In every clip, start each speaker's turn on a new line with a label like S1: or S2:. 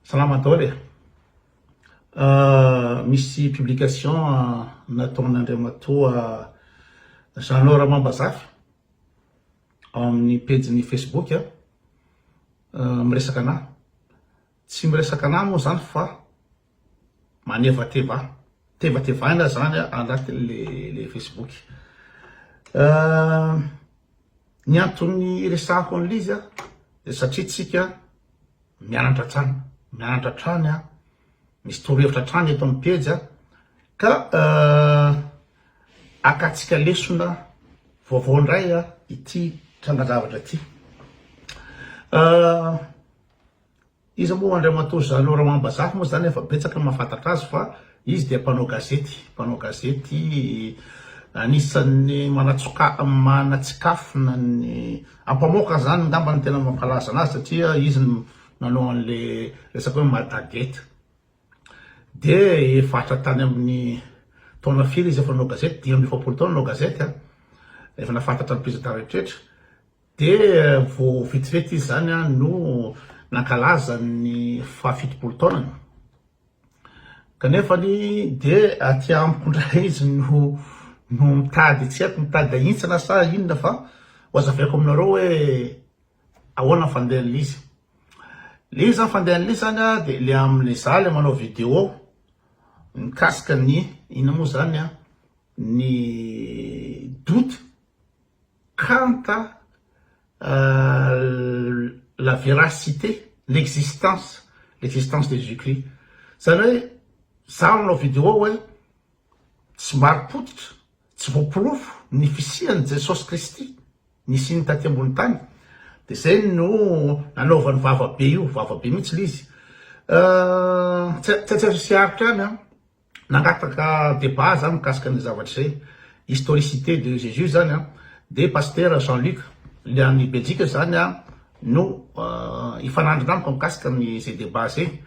S1: Salama daholo e! Misy publication nataon'Andriamatoa Jeannot Ramambazafy ao amin'ny pejiny Facebook miresaka anah. Tsy miresaka anah moa zany fa manevateva ahy. Tevatevaina zany anatin'le Facebook. Ny antony iresahako an'ilay izy dia satria tsika mianatra hatrany, mianatra hatrany an, misy torohevitra hatrany eto amin'ny pejy an, ka akantsika lesona vaovao indray an ity trangan-javatra ity. Iza moa Andriamatoa Jeannot Ramambazafy moa zany efa betsaka ny mahafantatra azy fa izy dia mpanao gazety, mpanao gazety anisan'ny manatsoka manatsikafona ny ampamoaka zany angamba no tena mampalaza anazy satria izy no nanao an'le resaka hoe Madagate. Dia efa hatra tany amin'ny taona firy izy efa nanao gazety, 45 taona nanao gazety an, efa nahafantatra ny président rehetrarehetra. Dia vao vetivety izy izany no nankalaza ny faha-70 taonany. Kanefa dia aty amiko indray izy no no mitady, tsy haiko mitady ahintsana sa inona fa ho azavaiko aminareo hoe ahoana ny fandehan'ilay izy. Ilay izy zany fandehan'ilay izy zany dia ilay amin'ilay za ilay manao vidéo mikasika ny inona moa zany ny doute Quant à la veracité, l'existence, l'existence de Jésus Christ. Zany hoe za manao vidéo hoe tsy marim-pototra, tsy voaporofo ny fisian'i Jesosy Kristy nisiany taty ambony tany. De zay no nanaovany vava be io, vava be mihitsy le izy. Tsy tsy aritra ihany an. Nangataka débat za mikasika an'izay zavatra izay, historicité de Jésus zany an, de Pasitera Jean Luc le any Belgique zany an no hifanandrina amiko mikasika ny zay débat zay,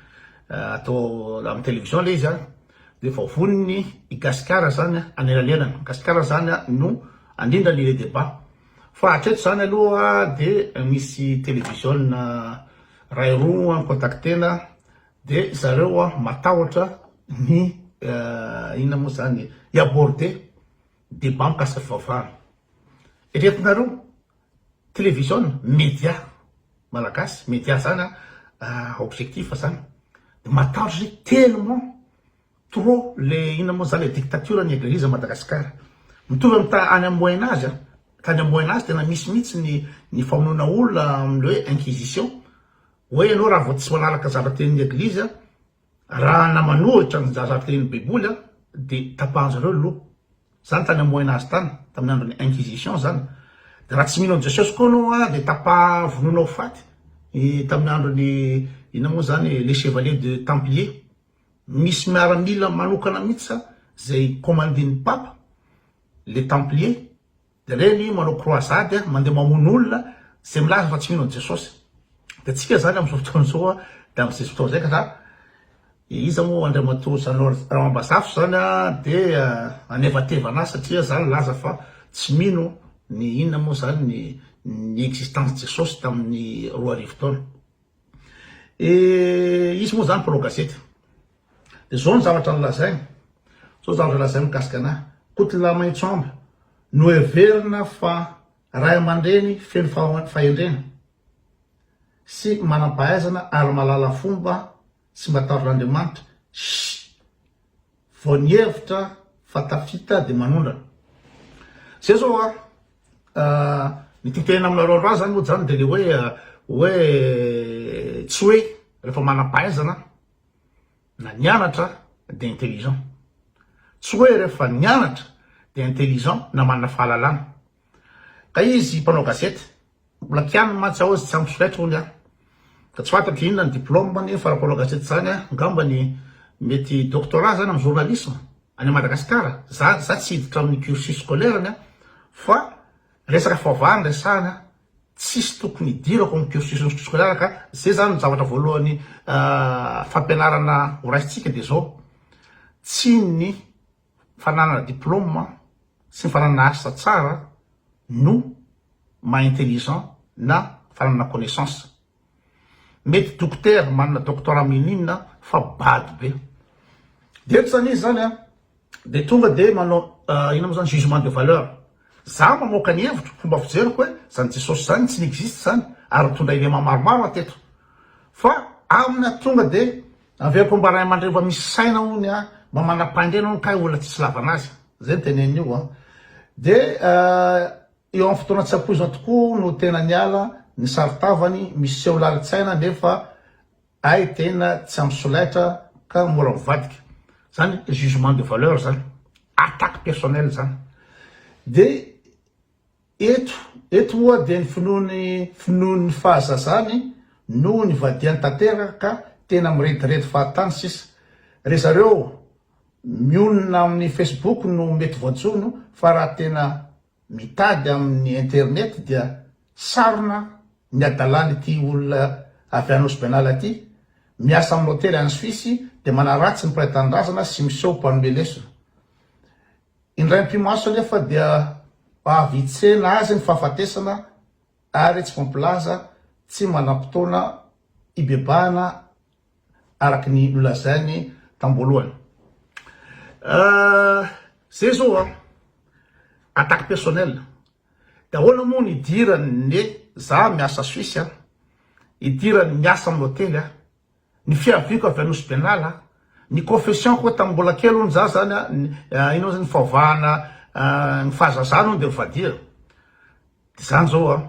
S1: atao amin'ny télévision le izy an, de efa vonony i Gasikara zany hanelanelana, Gasikara zany no handrindra ny le débat, fa hatreto zany aloha de misy télévision ray roa ni-contacter-na De zareo a matahotra ny inona moa zany hi-aborder débat mikasika fivavahana. Eritreretinareo télévision média malagasy, média zany a objectif zany, de matahotra satria tellement trop le inona moa zany le dictature ny eglise à Madagascar. Mitovy amin'ny ta any amin'ny moyen age a, tany amin'ny moyen age tena misy mihitsy ny ny famonoana olona amin'ny hoe inquisition. Hoe ianao raha vao tsy manaraka zavatra tenin'ny eglizy an, raha na manohitra ny zavatra tenin'ny baiboly an, dia tapahan-jareo ny loha. Zany tany amin'ny moyen age tany, tamin'ny andron'ny inquisition zany. Dia raha tsy mino an'i Jesosy koa anao an, dia tapaha vonoina ho faty. Tamin'ny andron'ny inona moa zany, les chevaliers de templiers. Misy miaramila manokana mihitsy zay commandin'ny papa, les templiers. De reny manao croisade mandeha mamono olona zay milaza fa tsy mino an'i Jesosy. De tsika zany amzao fotoana zao de amzay fotoana zay ka za iza moa Andriamatoa Jeannot Ramambazafy zany de hanevateva anahy satria za nilaza fa tsy mino ny inona moa zany ny ny existence Jesosy tamin'ny 2000 taona. E izy moa zany mpanao gazety. De zao ny zavatra nolazainy, zao zavatra lazainy mikasika anahy, Kotolahy Maitsoamby, noheverina fa ray aman-dreny feno fahendrena sy manam-pahaizana ary mahalala fomba sy matahotra an'Andriamanitra, shh, vao nihevitra fa tafita de manondrana. Zay zao a, ny tiako tenena aminareo androany zany moa zany de le hoe hoe tsy hoe rehefa manam-pahaizana na nianatra dia intelligent. Tsy hoe rehefa nianatra dia intelligent na manana fahalalana. Ka izy mpanao gazety, mbola kianiny mantsy aho izy tsy ampy solaitra hono aho. Ka tsy fantatro inona ny diplôme-ny fa raha mpanao gazety izany aho, angamba ny mety doctorat zany amin'ny journalisme any Madagasikara. Za za tsy hiditra amin'ny cursus scolaire-ny aho fa resaka fivavahana resahana. Tsisy tokony hidirako amin'ny cursus scolaire ka zay zany ny zavatra voalohany fampianarana ho raisintsika dia zao, tsy ny fananana diplôme sy ny fananana asa tsara no maha intelligent na fananana connaissance. Mety dokotera, manana doctorat amin'inona fa bado be. Dia eto zany izy zany an, dia tonga dia manao inona moa zany jugement de valeur. Za mamoaka ny hevitro, fomba fijeriko hoe zany Jesosy zany tsy ni-existe zany ary nitondra élément maromaro aho teto. Fa aminy tonga dia averiko mba ray aman-dreny mba misy saina hono an, mba manam-pahendrena hono kay olona tsisy ilavana azy. Zay no teneniny io an. Dia eo amin'ny fotoana tsy ampoizina tokoa no tena niala ny saron-tavany, miseho lalin-tsaina nefa Hay tena tsy ampy solaitra ka mora mivadika. Zany jugement de valeur zany. Attaque personnelle zany. De eto eto moa dia ny finoany finoan'ny fahazazany no nivadihany tanteraka ka tena mirediredy fahatany sisa. Ry zareo mionona amin'ny facebook no mety voajono fa raha tena Mitady amin'ny internet dia sarona ny adalan'ity olona avy any Nosy Benala ity, miasa amin'ny hotely any Suisse dia manaratsy ny mpiray tanindrazana sy miseho mpanome lesona. Indray ampimaso anefa dia avy hitsena azy ny fahafatesana ary tsy mampilaza, tsy manam-potoana hibebahana araka ny nolazainy tamboalohany. Zay zao an, attaque personnelle. De ahoana moa ny idirany ny za miasa Suisse an, idirany miasa amin'ny hotely an, ny fiaviako avy any Nosy Benala, ny confession-ko hoe tamin'ny mbola kely hono za zany an, ino moa zany ny fahovahana ny fahazazana hono de mivadiana. De zany zao an,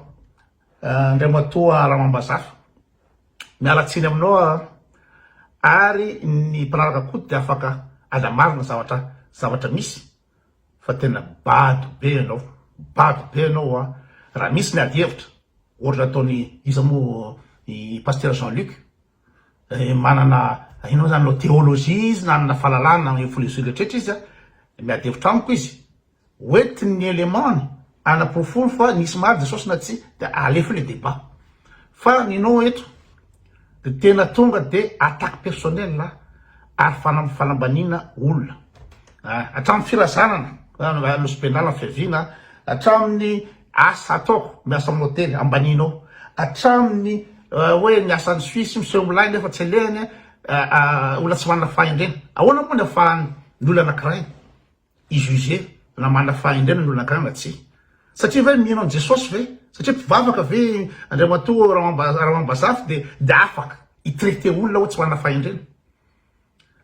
S1: Andriamatoa Ramambazafy, Miala tsiny aminao aho ary ny mpanaraka koto dia afaka anamarina zavatra zavatra misy fa tena bado be ianao, bado be ianao a, raha misy ny ady hevitra ohatra nataon'i iza moa i Pasteur Jean Luc manana inona moa zany nanao théologie izy nanana fahalalana amin'ny philosophie rehetra izy a, miady hevitra amiko izy Hoentiny ny élément-ny anaporofoany fa nisy marina Jesosy na tsia dia alefa le débat. Fa ny non eto dia tena tonga dia attaque personnelle ary fanambaniana olona. Hatramin'ny firazanana, Nosy Benala ny fiaviana, hatramin'ny asa ataoko, miasa amin'ny hotely, ambanianao. Hatramin'ny hoe miasa any Suisse, miseho milay nefa tsy alehany, olona tsy manana fahendrena. Ahoana moa ny ahafahan'ny olona anankiray hi-juger na manana fahendrena ny olona anankiray na tsia. Satria ve mino an'i Jesosy ve? Satria mpivavaka ve Andriamatoa Ramambazafy dia dia afaka hi-traiter olona hoe tsy manana fahendrena?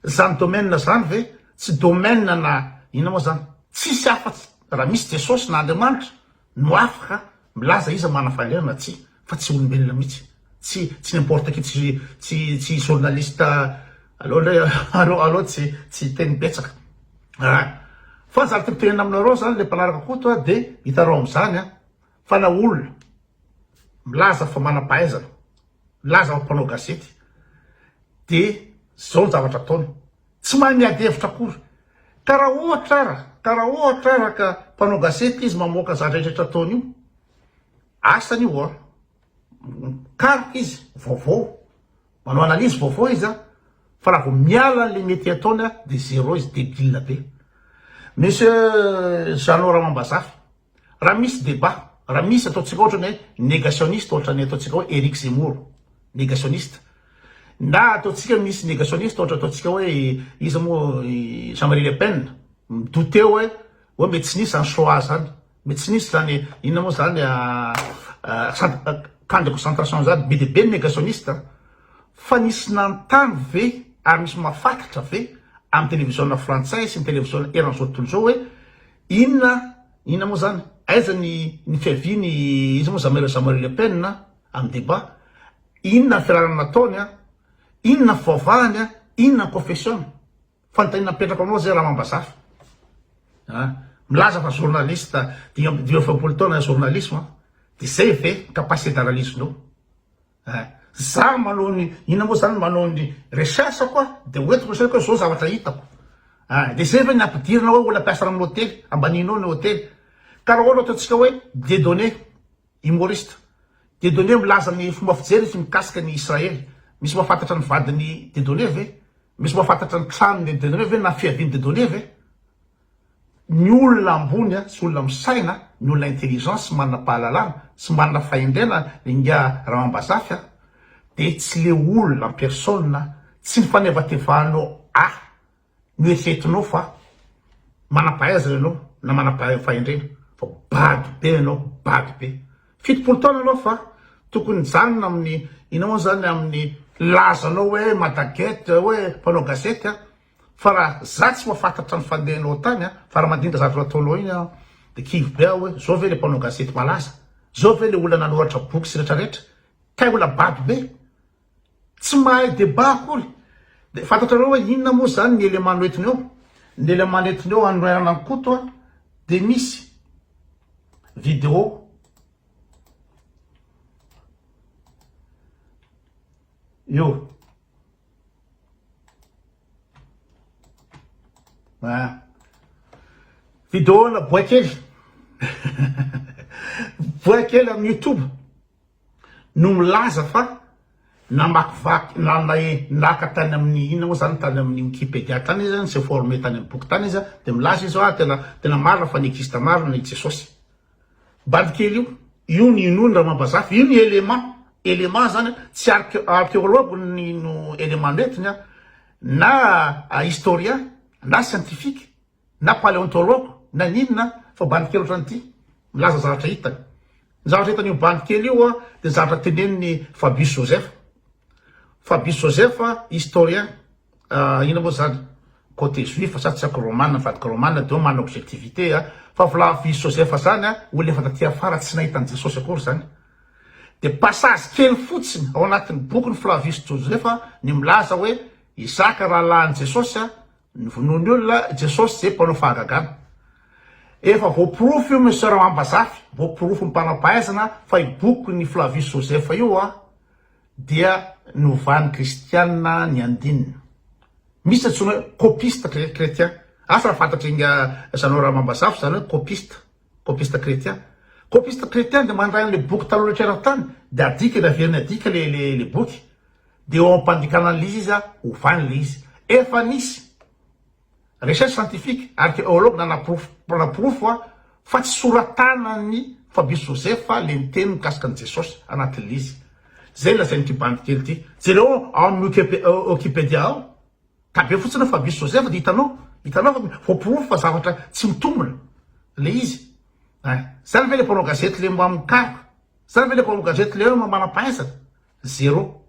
S1: Zany domaine zany ve tsy domaine na inona moa zany? Tsisy afatsy raha misy Jesosy na Andriamanitra no afaka milaza iza manana fahendrena na tsia fa tsy olombelona mihitsy. Tsy tsy n'importe qui tsy tsy tsy journaliste aleo ndray aleo aleo tsy tsy hiteny betsaka a! Fa ny zavatra tiako tenenina aminareo zany le mpanaraka Koto a de hitanareo amzany a fa na olona milaza fa manam-pahaizana milaza fa mpanao gazety de zao ny zavatra ataony tsy mahay miady hevitra akory ka raha ohatra ara ka raha ohatra ara ka mpanao gazety izy mamoaka zavatra rehetra ataony io asany io a Mikaroka izy, vaovao, manao analyse vaovao izy an, fa raha vao miala an'le métier ataony an, de zéro izy, débile be. Monsieur Jeannot Ramambazafy, raha misy débat, raha misy ataontsika ohatra ny hoe négationniste ohatra ny ataontsika hoe Eric Zemmour, négationniste, na ataontsika misy négationniste ohatra ataontsika hoe iza moa Jean Marie Le Pen, mi-douter hoe hoe mety tsy nisy zany Shoah zany. Mety tsy nisy zany inona moa zany camp de concentration zany, be dia be ny négationniste fa nisy nanontany ve ary misy mahafantatra ve amin'ny televiziona frantsay sy ny televiziona eran'izao tontolo izao hoe inona inona moa zany aiza ny ny fiaviany iza moa Jean Jean Marie Le Pen amin'ny débat inona ny fiarahana nataony a inona ny fivavahany a inona ny confession-ny. Fanontaniana apetrako anao zay Ramambazafy a! Milaza fa journaliste 45 taona journalisme de zay ve capacité d'analyse nao a! Za manao ny inona moa zany manao ny recherche ko a de hoentiko ny saiko hoe zao zavatra hitako a! De zay ve ny ampidirina hoe olona mpiasa amin'ny hotely ambaninao ny hotely ka raha ohatra ataontsika hoe Dieudonné humoriste Dieudonné milaza ny fomba fijeriny mikasika ny Israely misy mahafantatra ny vadin'i Dieudonné ve? Misy mahafantatra ny tranon'i Dieudonné ve na fiavian'i Dieudonné ve? Ny olona ambony sy olona misaina, ny olona intelligent sy manana pahalalana sy manana fahendrena ingahy Ramambazafy a! de tsy le olona en personne, tsy ny fanevatevanao ahy no eritreretinao fa manam-pahaizana ianao na manam-pahendrena fa bado be ianao, bado be. 70 taona ianao fa tokony hijanona amin'ny inona moa zany amin'ny lazanao hoe madaget hoe mpanao gazety a, fa raha za tsy mahafantatra ny fandehanao tany a, fa raha mandinika zavatra nataonao iny aho de kivy be aho hoe zao ve le mpanao gazety malaza, zao ve le olona nanoratra boky sy retraretra, kay olona bado be. Tsy mahay débat akory. Dia fantatrareo hoe inona moa izany ny élément noentiny eo? Ny élément nentiny eo hanoherana an'i Koto a, dia misy vidéo io. Ah. Vidéo na boay kely. Boay kely amin'ny YouTube. no milaza fa namakivaky na naka tany amin'ny inona moa zany tany amin'ny wikipedia tany izy ni se former tany amin'ny boky tany izy dia milaza izy hoe tena tena marina fa ni-existe marina i Jesosy. Bandy kely io, io ny inoany Ramambazafy, io ny élément, élément zany tsy archéologue ny no élément nentiny na historien na scientifique na paleontologue na n'inona fa bandy kely ohatran'ity milaza zavatra hitany. Ny zavatra hitan'io bandy kely io dia zavatra tenenin'i Fabius Joseph. Fabius Joseph historien inona moa zany côté juif sa tsy haiko romana nivadika romana dia manana objectivité fa Flavius Joseph zany olona efa taty afara tsy nahita an'i Jesosy akory zany. Dia passage kely fotsiny ao anatin'ny bokin'i Flavius Joseph ny milaza hoe Isaka rahalahin'i Jesosy Novonoin'ny olona Jesosy ze mpanao fahagagana. Efa voaporofo io Monsieur Ramambazafy, voaporofon'ny mpanam-pahaizana fa io bokin'i Flavius Joseph io dia novan'ny kristiana ny andininy. Misy antsoina hoe copiste chrétien. Asa raha fantatr'i Ingahy Jeannot Ramambazafy izany hoe copiste, copiste chrétien. Copiste chrétien dia mandray an'ilay boky taloha rehetra eran-tany dia adikany, averiny adika ilay boky. Dia eo am-pandikana an'ilay izy izy a, ovany ilay izy. Efa nisy recherche scientifique, archéologue nanaporofo nanaporofo a fa tsy soratanan'i Fabius Joseph ilay niteny mikasika an'i Jesosy anatin'ilay izy. Izay lazain'ity bandy kely ity. Jereo ao amin'ny Wikipedia ao. Tabe fotsiny hoe Fabius Joseph dia hitanao, hitanao fa voaporofo fa zavatra tsy mitombina ilay izy. Ein. Izany ve ilay mpanao gazety ilay mba mikaroka? Izany ve ilay mpanao gazety ilay hoe manam-pahaizana? Zéro.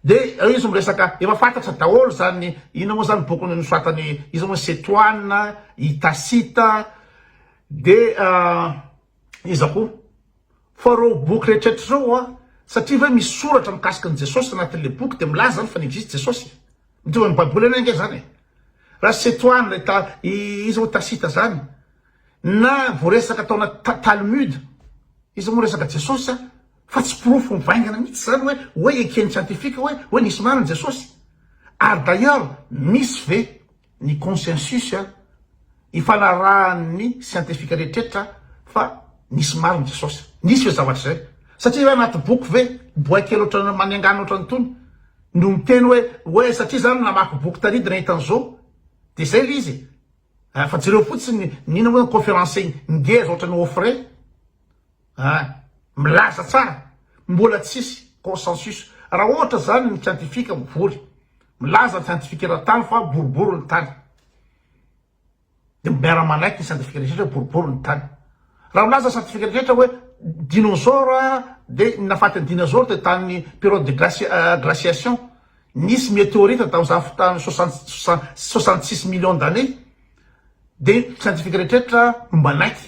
S1: De eo izy miresaka, efa fantatra daholo zany, inona moa zany boky nosoratany, iza moa Setoana, i Tacite, de iza koa. Fa reo boky rehetrarehetra reo a, satria ve misy soratra mikasika an'i Jesosy anatin'le boky de milaza zany fa ni-existe Jesosy. Mitovy amin'ny baiboly ihany ange zany e. Raha Setoana, i Ta, iza moa Tacite zany, na voaresaka tao anaty Talmud, iza moa resaka Jesosy a. Fa tsy porofo mivaingana mihitsy izany hoe hoe eken'ny scientifique hoe hoe nisy marina Jesosy. Ary d'ailleurs misy ve ny consensus ifanarahan'ny scientifique rehetrretra fa nisy marina Jesosy? Nisy ve zavatra izay? Satria ve anaty boky ve boay kely ohatran'ny manengana ohatran'itony no miteny hoe hoe satria zany namaky boky tary dia nahita an'izao dia izay ilay izy e. Fa jereo fotsiny ny inona moa ny conférence ngeza ohatran'ny offre. Ah, milaza tsara, mbola tsisy consensus. Raha ohatra zany ny scientifique mivory, milaza ny scientifique eran-tany fa boribory ny tany. Dia miara-manaiky ny scientifique rehetra hoe boribory ny tany. Raha milaza ny scientifique rehetra hoe dinosaure dia ny nahafaty ny dinosaure dia tamin'ny période de glaciation. Nisy météorite tamin'izany fotoana 66 millions d'années. Dia scientifique rehetra no manaiky.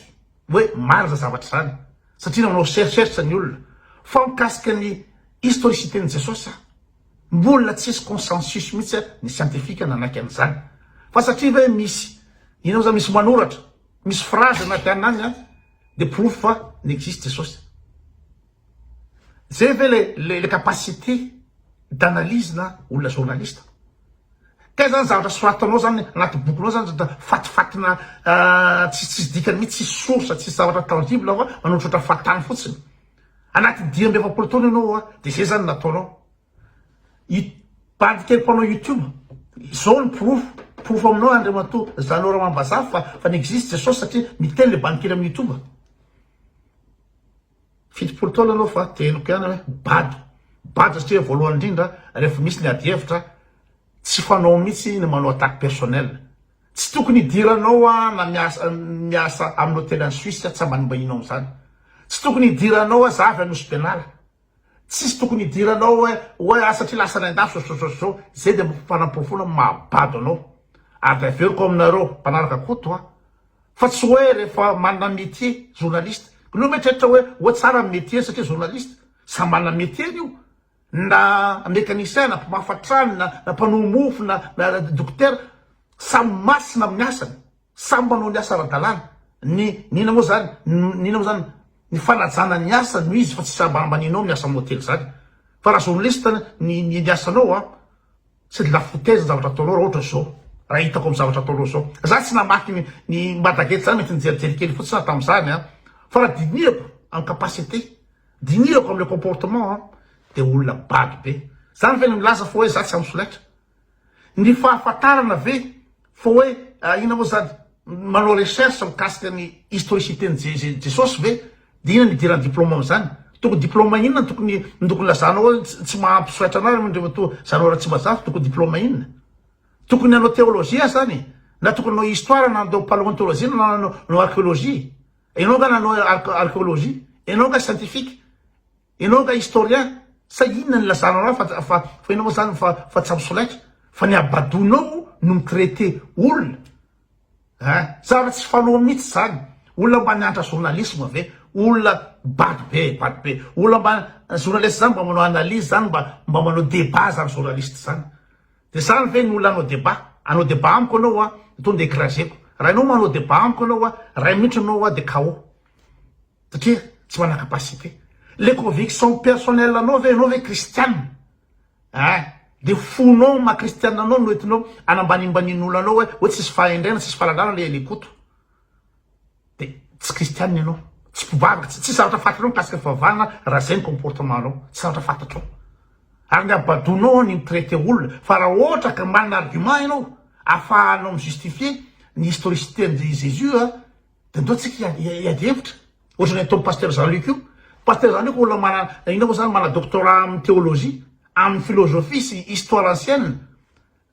S1: Hoe marina zany zavatra zany satria nanao recherche ny olona fa mikasika ny historicité ny Jesosy mbola tsisy consensus mihitsy ny scientifique nanaiky an'izany fa satria ve misy inona moa zany misy manoratra misy phrase anaty anona any de porofo fa ni-existe Jesosy. Zay ve le le capacité d'analyse na olona journaliste? Kay zany zavatra soratanao zany anaty bokinao zany zany fatifatina tsisy tsisy dikany mihitsy, tsisy source, tsisy zavatra tangible fa manotrotra fahatany fotsiny. Anaty 45 taona ianao a, de zay zany nataonao. I bandy kely mpanao youtube, zao ny porofo, porofo aminao Andriamatoa Jeannot Ramambazafy fa fa ni-existe Jesosy satria miteny le bandy kely amin'ny youtube. 70 taona aloha fa teniko ihany hoe bado. Bado satria voalohany indrindra rehefa misy ny ady hevitra tsy fanao mihitsy ny manao attaque personnelle. Tsy tokony hidiranao aho na miasa miasa amin'ny hotely any Suisse tsy ambanimbanianao amin'izany. Tsy tokony hidiranao aho za avy any Nosy Benala. Tsisy tokony hidiranao hoe hoe ah satria lasa any andafy zao zao zao. Zay dia fanaporofoana mahabado anao. Ary dia averiko aminareo mpanaraka Koto a. Fa tsy hoe rehefa manana métier journaliste. Ianao mieritreritra hoe hoe tsara ny métier satria journaliste. Samy manana métier-ny io. Na mécanicien na mpamafa trano na na mpanoa mofo na na dokotera. Samy masina amin'ny asany. Samy manao ny asa ara-dalàna. Ny ny inona moa zany? Ny inona moa zany? Ny fanajana ny asa no izy fa tsy ambanimbanianao miasa amin'ny hotely zany. Fa raha journaliste ny ny ny asanao an, c'est de la foutaise ny zavatra ataonao raha ohatra zao. Raha hitako amin'ny zavatra ataonao zao. Za tsy namaky ny ny Madagate zany mety nijerijery kely fotsiny aho tamin'izany an. Fa raha dinihako amin'ny capacité, dinihako amin'ilay comportement an, dia olona bado be. Zany ve ny milaza fa hoe za tsy amin'ny solaitra? Ny fahafantarana ve fa hoe inona moa zany, manao recherche mikasika ny historicité ny Jesosy ve dia inona ny idiran'ny diplôme amin'izany? Tokony diplôme inona no tokony no tokony lazanao hoe tsy mahampy solaitra anah Andriamatoa Jeannot Ratsimbazafy, tokony diplôme inona? Tokony hanao théologie aho zany e, na tokony hanao histoire na hanao paléontologie na hanao archéologie. Ianao nga nanao archéologie? Ianao nga scientifique? Ianao nga historien? Sa inona no ilazanao ahy fa fa fa ianao moa zany fa fa tsy ampy solaitra? Fa ny habadonao no mi-traiter olona hein! Zavatra tsy fanao mihitsy zany. Olona mba nianatra journalisme ve? Olona bado be, bado be. Olona mba journaliste zany mba manao analyse zany mba mba manao débat zany journaliste zany. De zany ve ny olona hanao débat? Hanao débat amiko anao a, tonga de écraser-ko. Raha ianao manao débat amiko anao a, ray minitra anao a de KO. Satria tsy manana capacité. Le conviction personnelle anao ve, ianao ve kristiana? Hein? De fonao maha kristiana anao no entinao anambanimbanian'olona anao hoe hoe tsisy fahendrena, tsisy fahalalana le le Koto. De tsy kristiana ianao. Tsy mpivavaka, tsy tsisy zavatra fantatrao mikasika fivavahana raha zay ny comportement anao. Tsy zavatra fantatrao. Ary ny habadonao ny mi-traiter olona. Fa raha ohatra ka manana argument ianao afahanao mi-justifier ny historicité an'i Jésus a, Dia ndao tsika hiady hevitra. Ohatran'ny ataon'i Pasteur Jean Luc io. Pasteur Jean Luc olona manana, inona moa zany, manana doctorat amin'ny théologie, amin'ny philosophie sy histoire ancienne.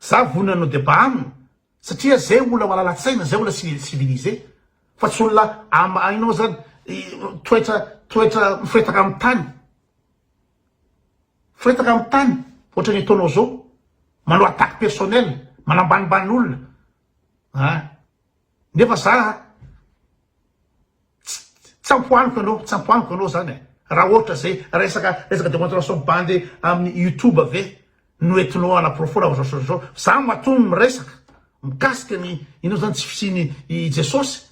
S1: Za vonona hanao débat aminy. Satria zay olona malala-tsaina, zay olona civilisé. Fa tsy olona am, inona moa zany, toetra, toetra miforetaka amin'ny tany. Miforetaka amin'ny tany, ohatran'ny ataonao zao. Manao attaque personnelle, manambanimbany olona. Hein. Nefa za tsy ampohaniko anao, tsy ampohaniko anao zany e. Raha ohatra zay resaka resaka démonstration bandy amin'ny youtube ve no entinao hanaporofona zao zao zao. Za matoa miresaka mikasika ny inona zany tsy fisian'i i Jesosy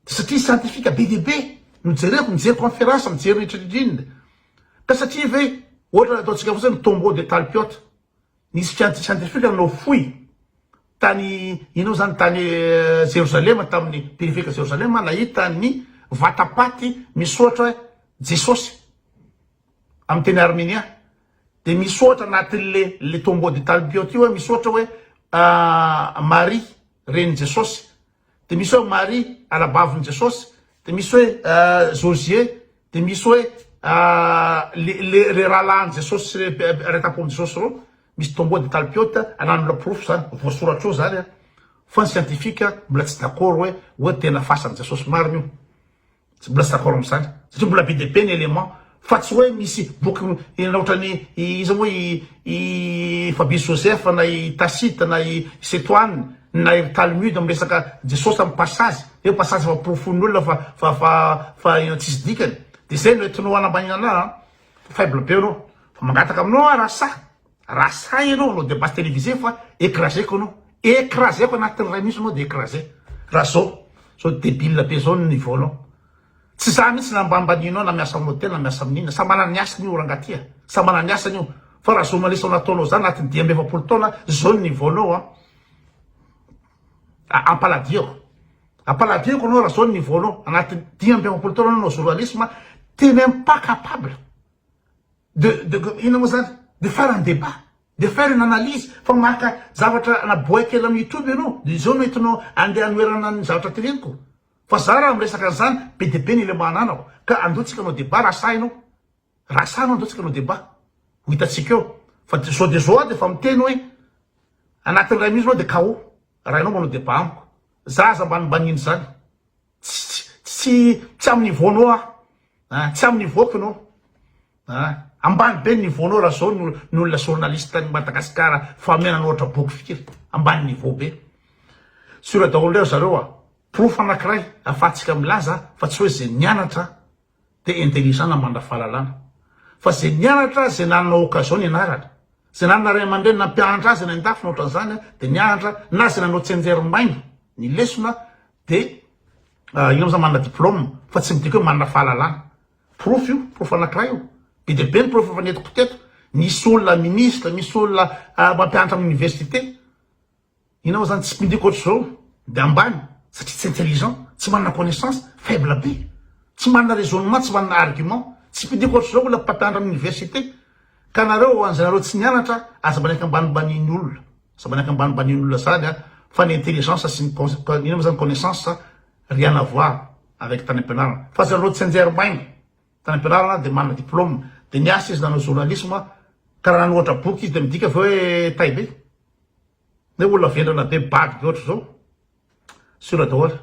S1: de satria scientifique be dia be no jereko, mijery conférence, mijery rehetra indrindra. Ka satria ve ohatra ataontsika fotsiny tombeau de Talpiot. Nisy scientifique nanao fohy tany inona moa zany tany Jerosalema tamin'ny périphérique Jerosalema nahita ny vatapaty misoratra hoe Jesosy amin'ny teny armenia dia misoratra anatin'le le tombeau de Talpiot io hoe misoratra hoe Marie renin'i Jesosy Dia misy hoe Maria anabavin'i Jesosy, dia misy hoe Josie, dia misy hoe le le re rahalahin'i Jesosy sy re ray tampon'i Jesosy ireo, misy tombeau de Talpiot, ananona porofo zany, voasoratra eo zany an, fa ny scientifique mbola tsy d'accord hoe hoe tena fasan'i Jesosy marina io. Tsy mbola tsy d'accord amin'izany satria mbola be dia be ny élément fa tsy hoe misy boky ohatran'ny iza moa i i Fabrice Joseph na i Tacite na i Cetoine na i Talmud miresaka Jesosy amin'ny passage eo passage efa porofoin'ny olona fa fa fa fa tsisy dikany dia izay no entinao hanambaniana anah an faible be anao fa mangataka aminao aho raha sahy Raha sahy ianao hanao débat télévisé fa écraser-ko anao. Écraser-ko anatin'ny iray minitra anao dia écraser. Raha zao, zao débile be zao ny niveau-nao. Tsy za mihitsy na ambanimbanianao na miasa amin'ny hôtel na miasa amin'ny inona. Samy manana ny asany io rangahy ty a. Samy manana ny asany io. Fa raha journaliste nataonao zany anatin'ny 45 taona, zao ny niveau-nao an. Ampaladiako. Ampaladiako anao raha zao ny niveau-nao. Anatin'ny 45 taona anao nanao journalisme, t'es même pas capable. De de inona moa zany? De faire un débat, de faire une analyse fa maka zavatra na boay kely amin'ny youtube ianao de izao no entinao andeha hanoherana ny zavatra teneniko. Fa za raha miresaka an'izany be dia be ny élément ananako ka andao tsika hanao débat raha sahy ianao. Raha sahy ianao andao tsika hanao débat. Ho hitantsika eo. Fa zao dia zao aho dia efa miteny hoe anatin'ny iray minitra ianao dia KO raha ianao manao débat amiko. Za aza ambanimbaniana izany. Tsy tsy tsy amin'ny niveau-nao aho. Ah, tsy amin'ny niveau-ko ianao. Ah, ambany be ny niveau-nao raha zao ny ny olona journaliste any Madagasikara fa miana-nanoratra boky firy. Ambany niveau be. Sûr daholo indray ry zareo a. Porofo anankiray ahafahantsika milaza fa tsy hoe izay nianatra dia intelligent na manana fahalalana. Fa izay nianatra, izay nanana occasion nianarana, izay nanana ray aman-dreny nampianatra azy any an-dafy na ohatran'izany dia nianatra, na izay nanao tsianjery maimbo ny lesona dia inona moa izany manana diplôme fa tsy midika hoe manana fahalalana. Porofo io, porofo anankiray io. Be dia be ny porofo efa nentiko teto. Misy olona ministre, misy olona mampianatra amin'ny université. Inona moa zany tsy pindiko ohatr'izao de ambany satria tsy intelligent, tsy manana connaissance, faible be, tsy manana raisonnement, tsy manana argument, tsy pindiko ohatr'izao olona mpampianatra amin'ny université, ka nareo ho an'izay nareo tsy nianatra aza manaiky ambanimbanian'ny olona, aza manaiky ambanimbanian'ny olona zany a, fa ny intelligence sy ny inona moa zany connaissance rien à voir avec tany ampianarana, fa zareo tsy anjery maina tany ampianarana de manana diplôme, de niasa izy nanao journalisme, ka raha nanoratra boky izy de midika ve hoe tay be? Ny olona vendrana be bado be ohatr'izao. Sûr daholo.